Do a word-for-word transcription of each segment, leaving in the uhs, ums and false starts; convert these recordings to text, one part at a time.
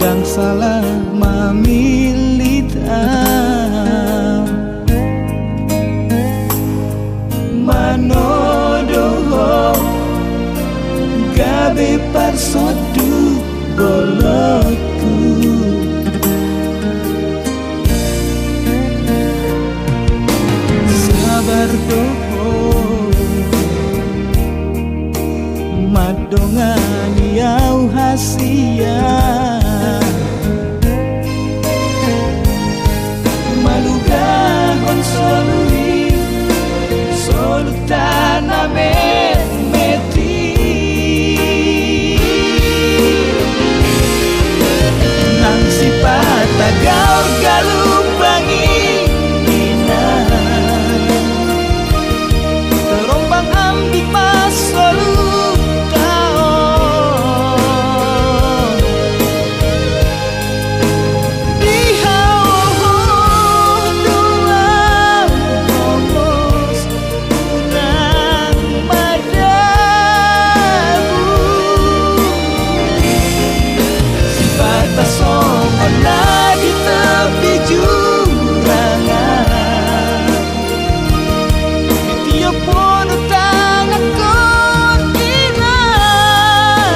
Ndang sala mamillit au, manodohon gabe parsonduk bolonku. Sabar do ho, mandongani au hasian, malugahon solu i, solu tana metmet i. Nang sipata gaor galup angin inang, terombang ambing ma solu taon. Dihaohon do au, pongos unang madabu. Sipata songon na di tepi jurang an, ditiop ho do tanganhon inang,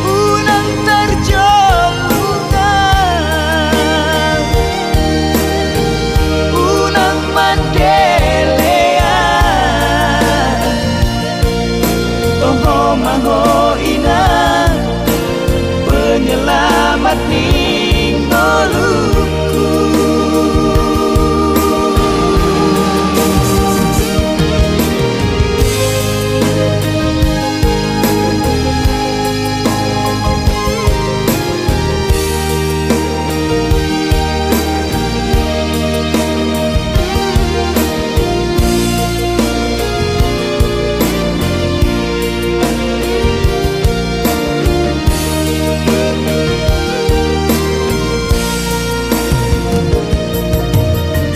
unang tarjolungan, unang mandelean. Toho ma ho inang, penyelamat ni ngolungku.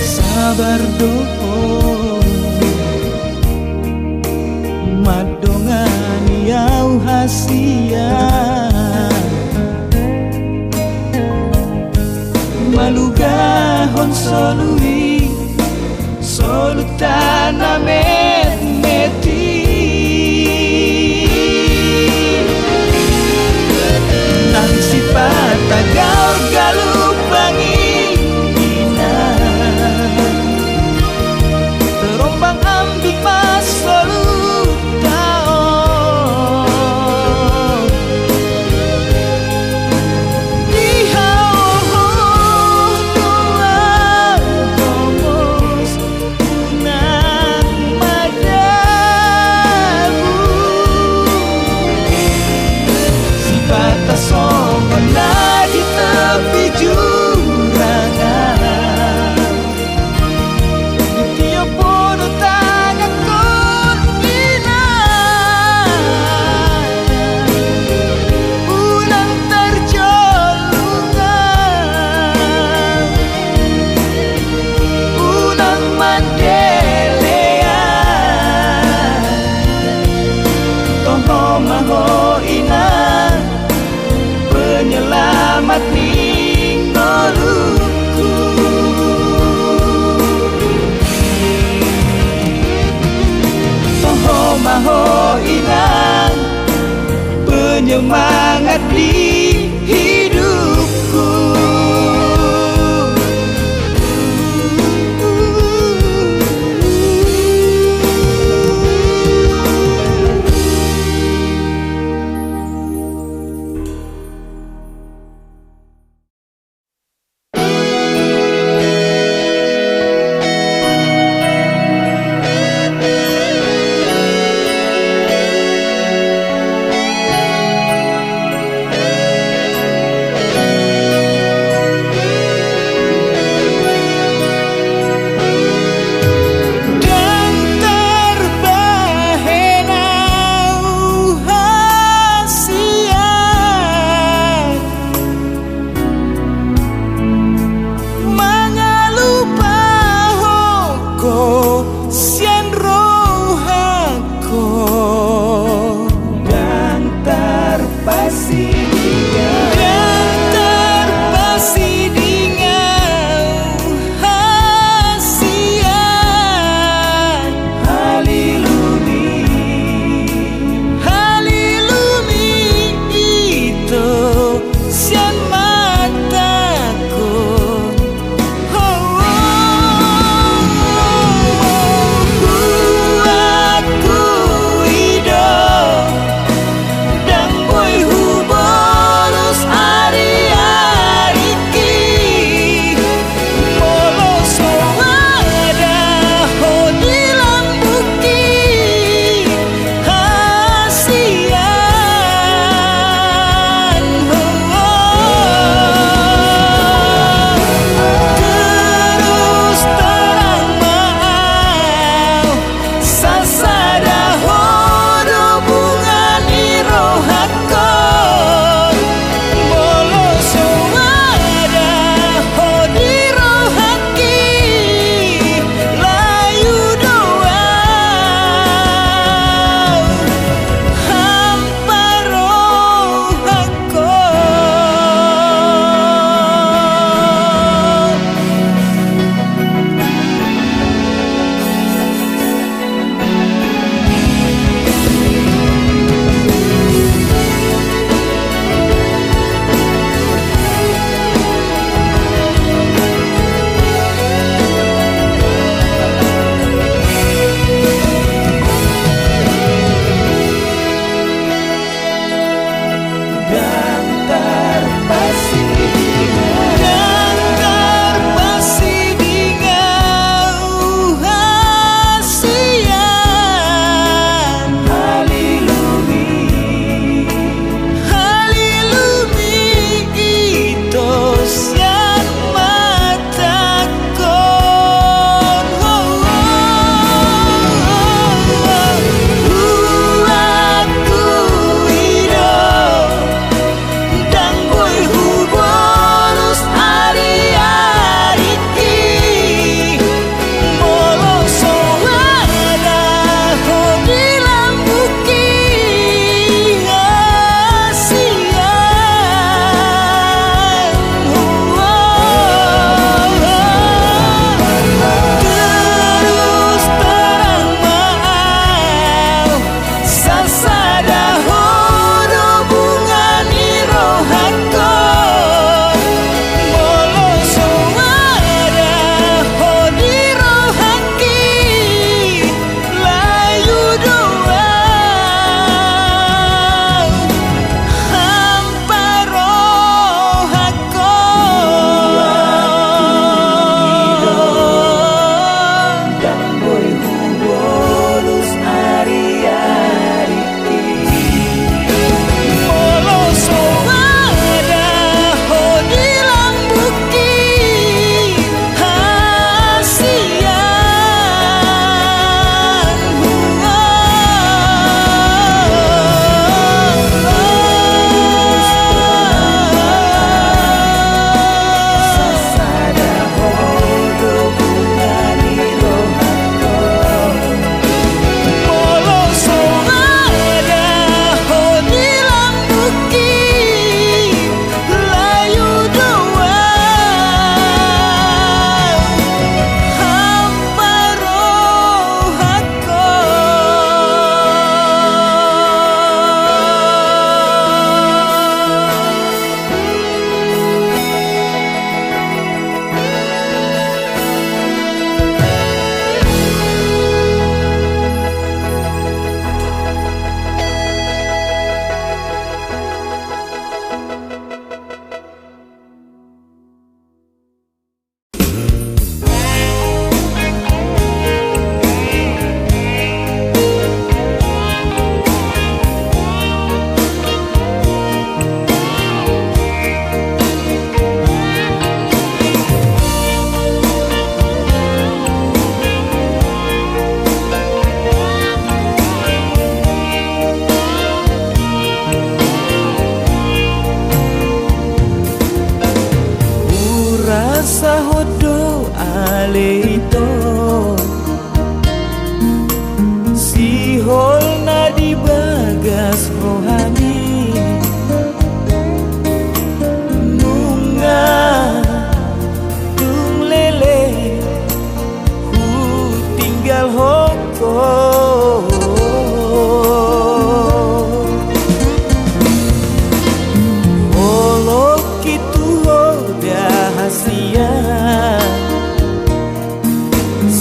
Sabar do ho, mandongani au hasian, malugahon solu i, solu tana metmet i. Nang sipata gaor galup angin inang, terombang ambing ma solu taon. Dihaohon do au, pongos unang madabu. Sipata songon na di tepi jurang an, ditiop ho do tanganhon inang, unang tarjolungan, unang mandelean. Toho ma ho inang, penyelamat ni ngolungku. Toho ma ho inang, penyemangat di hidupku. Leito sihol na di bagas rohami, nunga tung leleng hutinggalhon ho. Holongki tu ho da hasian,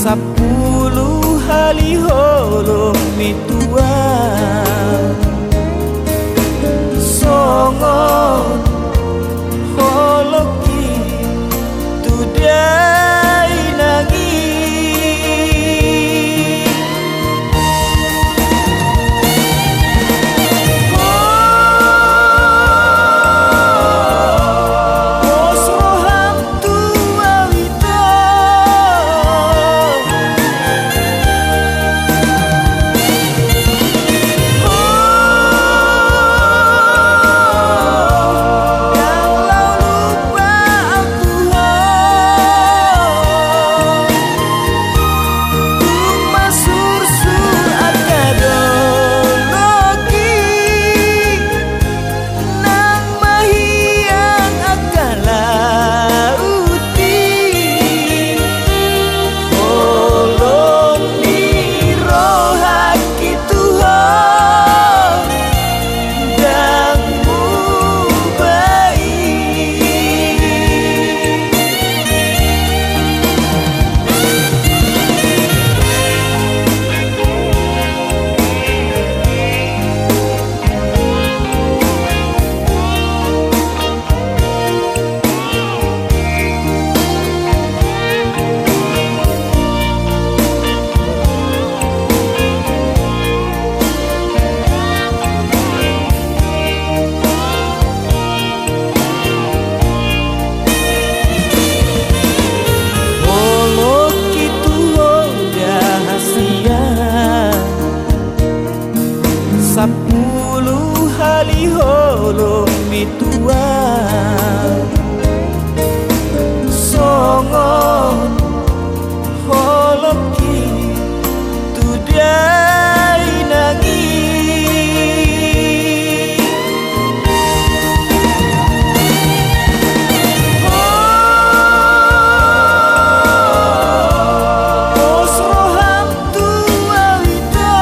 sampulu hali holongmi tu ahu, songon holongki tu dainang i. Pos roham tu ahu ito, ndang laho lupa ahu tu ho. Tung marsursur angka dolok i, nang mahiang angka laut i, holong ni rohangki tu ho ndang muba i. Holongki tu ho da hasian, sampulu hali holongmi tu ahu, songon holongki tu dainang i. Pos roham tu ahu ito,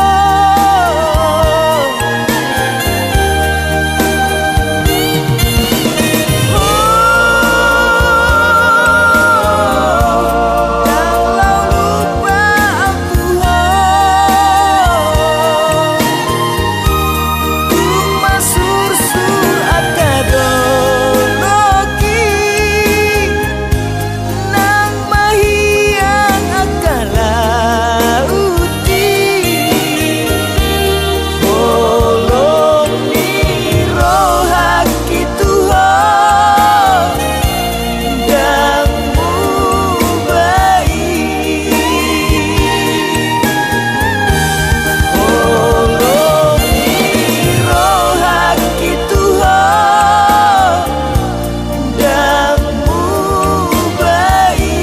ndang laho lupa ahu tu ho. Tung marsursur angka dolok i, nang mahiang angka laut i, holong ni rohangki tu ho ndang muba i. Holong ni rohangki tu ho ndang muba i.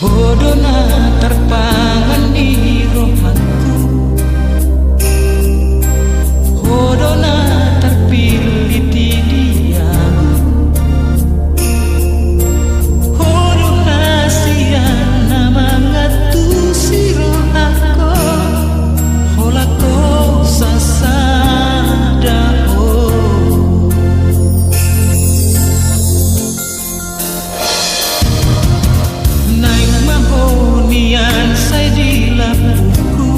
Ho do na tarpangan di rohangku, ho do na tarpillit di ahu, ho do na sian na mangantusi rohangku, holan ho sasada ho. Naeng ma ho nian sai di lambungku,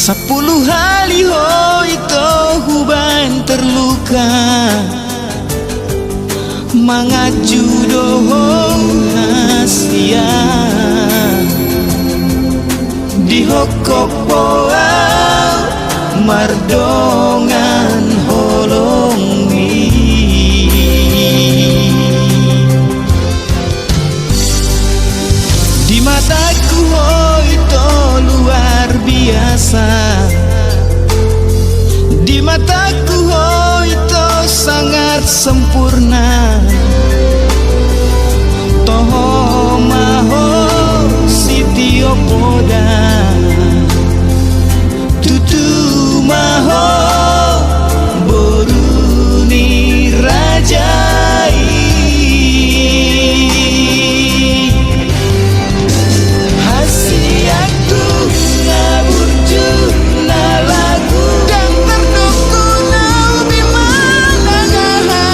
Sampulu hali ho ito hubaen terluka, manganju do ho hasea. Dihophop ho au mardongan holongmi. Di mataku ho ito luar biasa. Di mataku ho ito sangat sempurna. Toho ma ho sitiop poda. Tutu ma ho boru ni raja i. Haseangku na burju na lagu, ndang tardok ho naung be manang aha.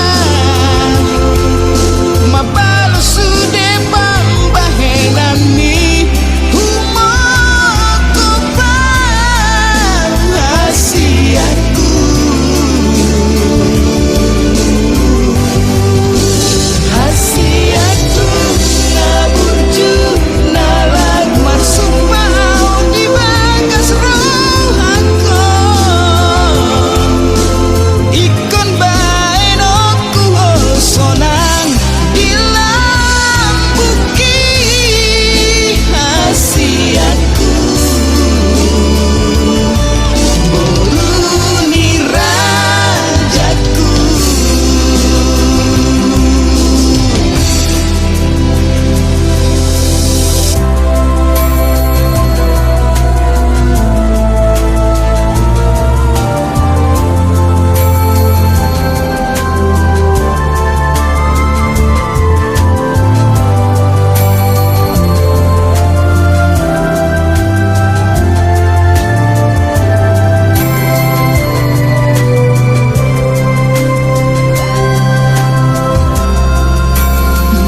Mabalos sude pambahenanmi. Humophop au haseangku. Haseangku na burju na lagu. Marsumpa au di bagas rohangkon. Ingkon baenonku ho sonang di lambungki. Haseangku, boru ni rajaku.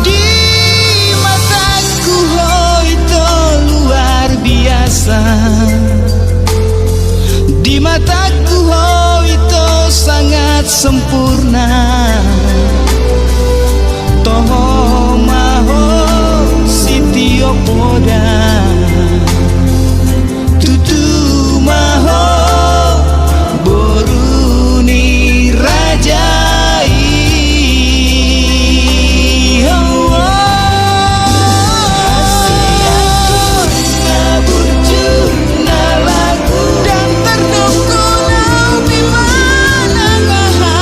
Di mataku ho ito luar biasa. Di mataku ho ito sangat sempurna. Toho ma ho sitiop poda. Tutu ma ho boru ni raja i. Haseangku na burju na lagu, ndang tardok ho naung be manang aha.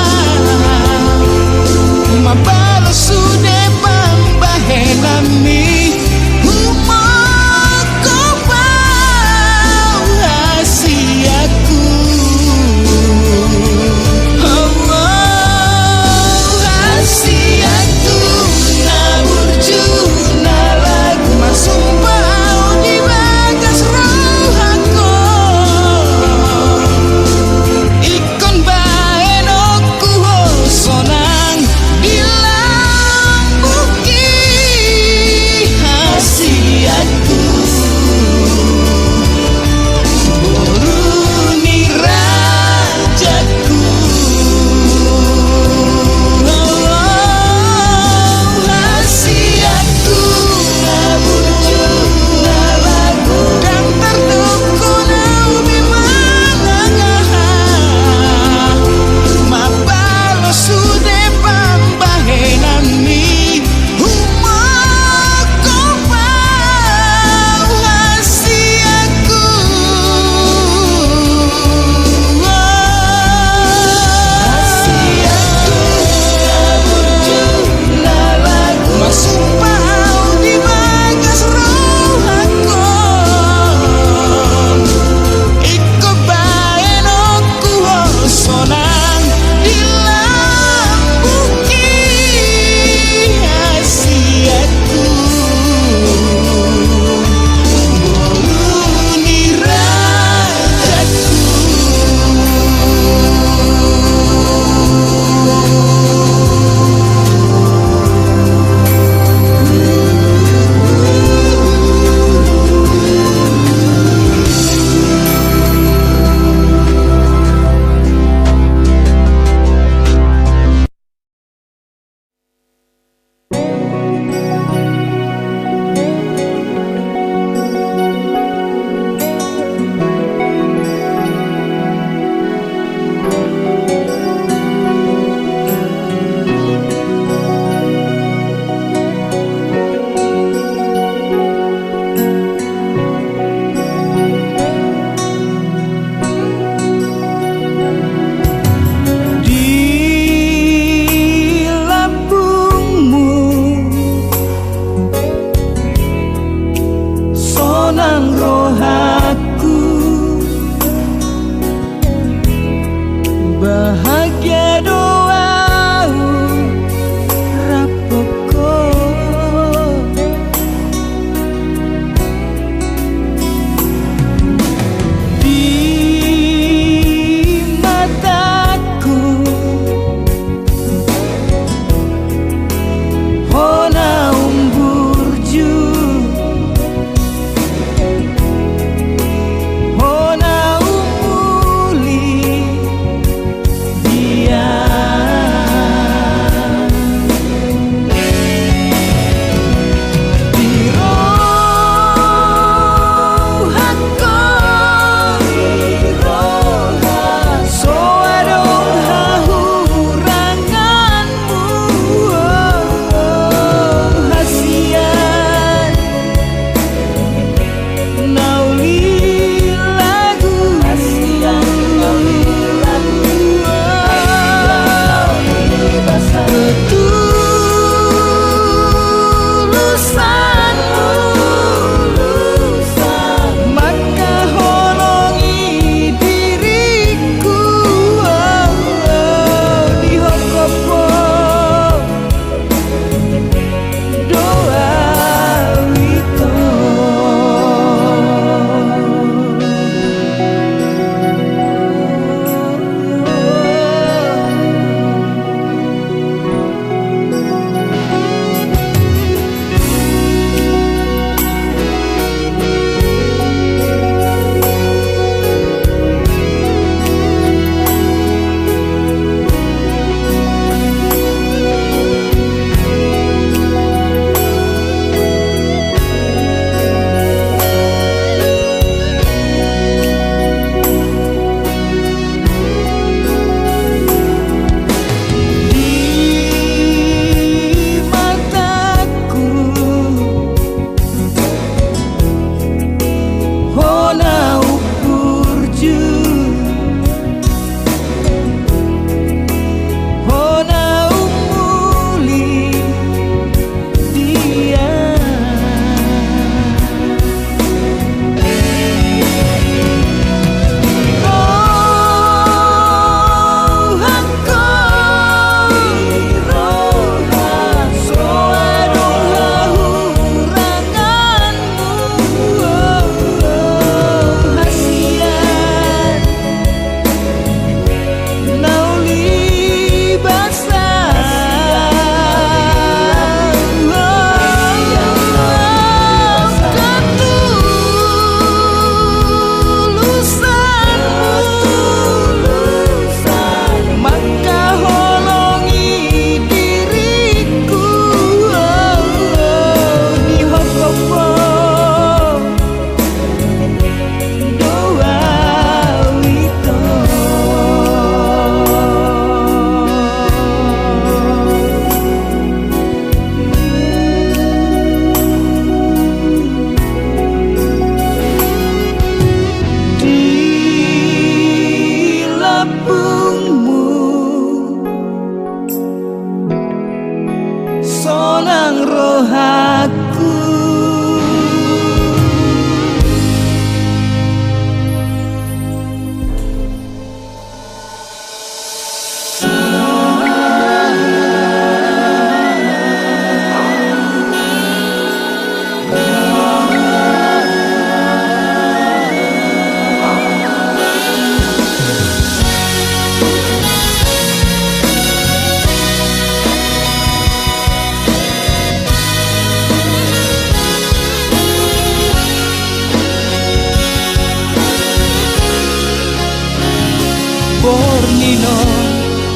Ninna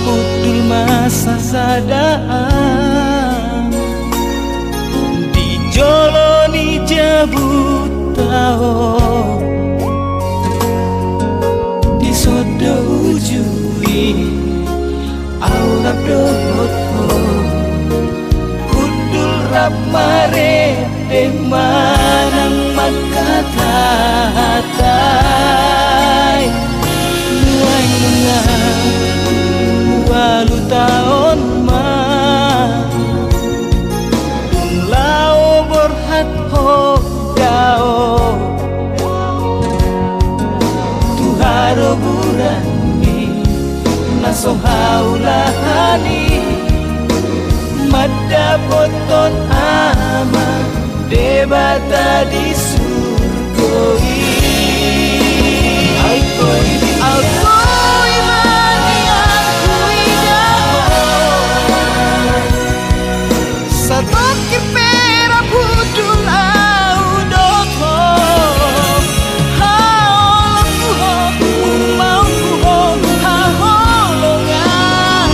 hundul ma sasada di jolo ni jabunta on. Dison do uju i, ahu rap dohot ho. Hundul rap marende manang mangkatahatai. Nuaeng nunga ualu taon ma laho borhat ho dao tu haroburan i na so haulahan i, mandapothon Ama Debata di surgo i. Alkoi, alkoi ma nian huida ho. Satongkin pe rap hundul ahu dohot ho. Haholomhu ho, umaonhu ho, haholongan.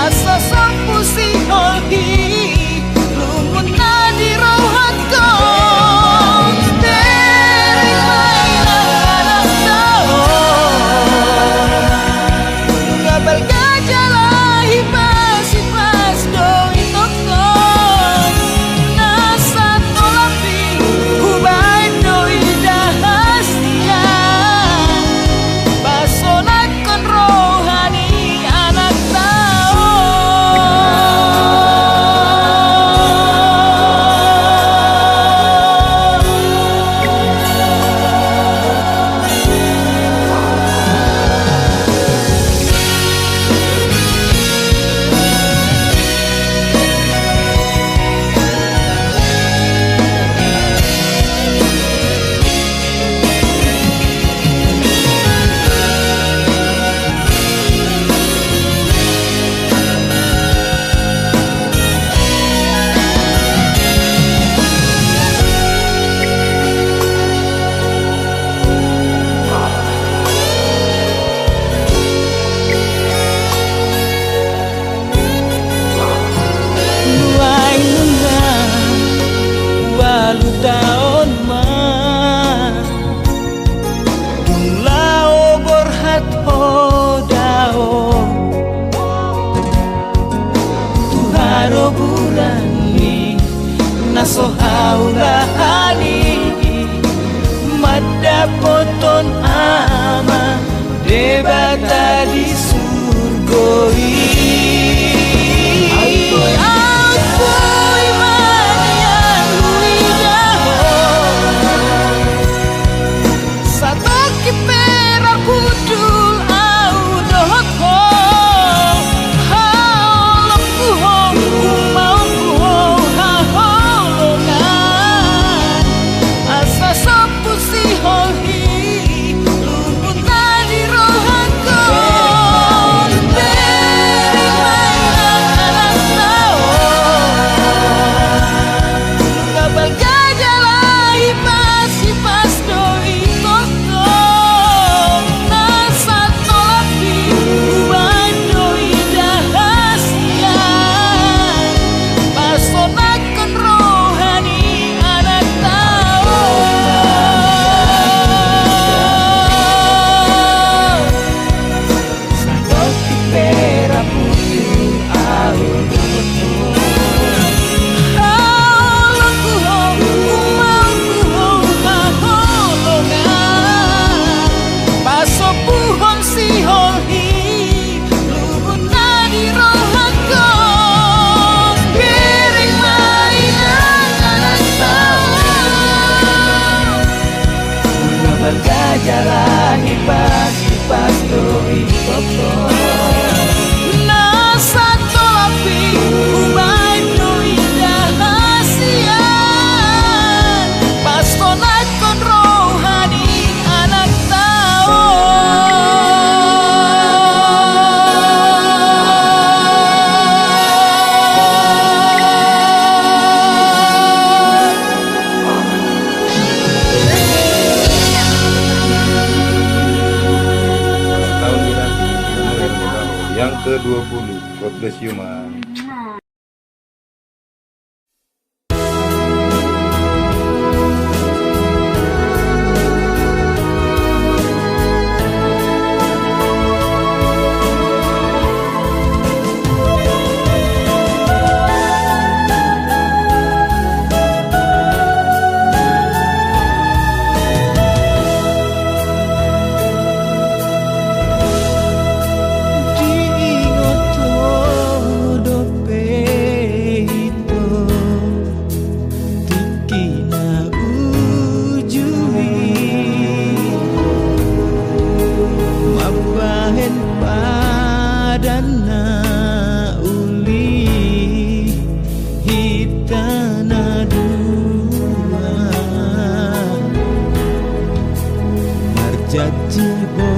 Asa sombu sihol i, lungun na di rohangku. Bere ma i nang anak dao. Nunga balga jala hipas-hipas do itongkon. Na satolap i hubaen do indahan sian pasonangkon roha ni anakta on. Nuaeng nunga ualu taon ma dung laho borhat ho dao tu haroburan i na so haulahan i, mandapothon Ama Debata di surgo i. Alkoi, alkoi ma nian huida ho. Satongkin pe rap hundul ahu dohot ho. Haholomhu ho, umaonhu ho, haholongan. Asa sombu sihol i, lungun na di rohangku. Bere ma i nang anak dao. Nunga balga jala hipas-hipas do itongkon. Na satolap i hubaen do indahan sian pasonangkon roha ni anakta on. Satongkin pe rap hundul ahu dohot ho. Haholomhu ho, umaonhu ho, haholongan. Pasombuhon sihol i, lungun na di rohangku. Bere ma i nang anak dao. Nunga balga jala hipas-hipas do itongkon. Na satolap i hubaen do indahan sian pasonangkon roha ni anakta on. dua puluh. God bless you, man. Diingot ho dope ito tingki na uju i, mambahen padan na uli hita na dua. Marjanji ho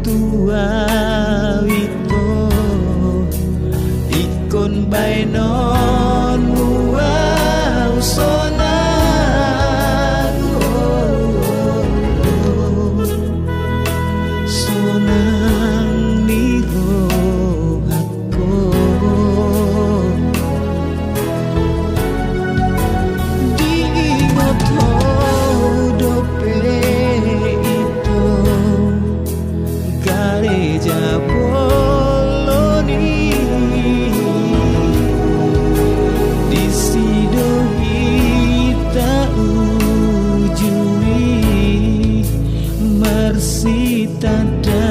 tu au ito, ingkon baenonmu au sonang, sonang ni rohangku. Diingot ho dope ito gareja bolon i, disi do hita uju i marsitanda.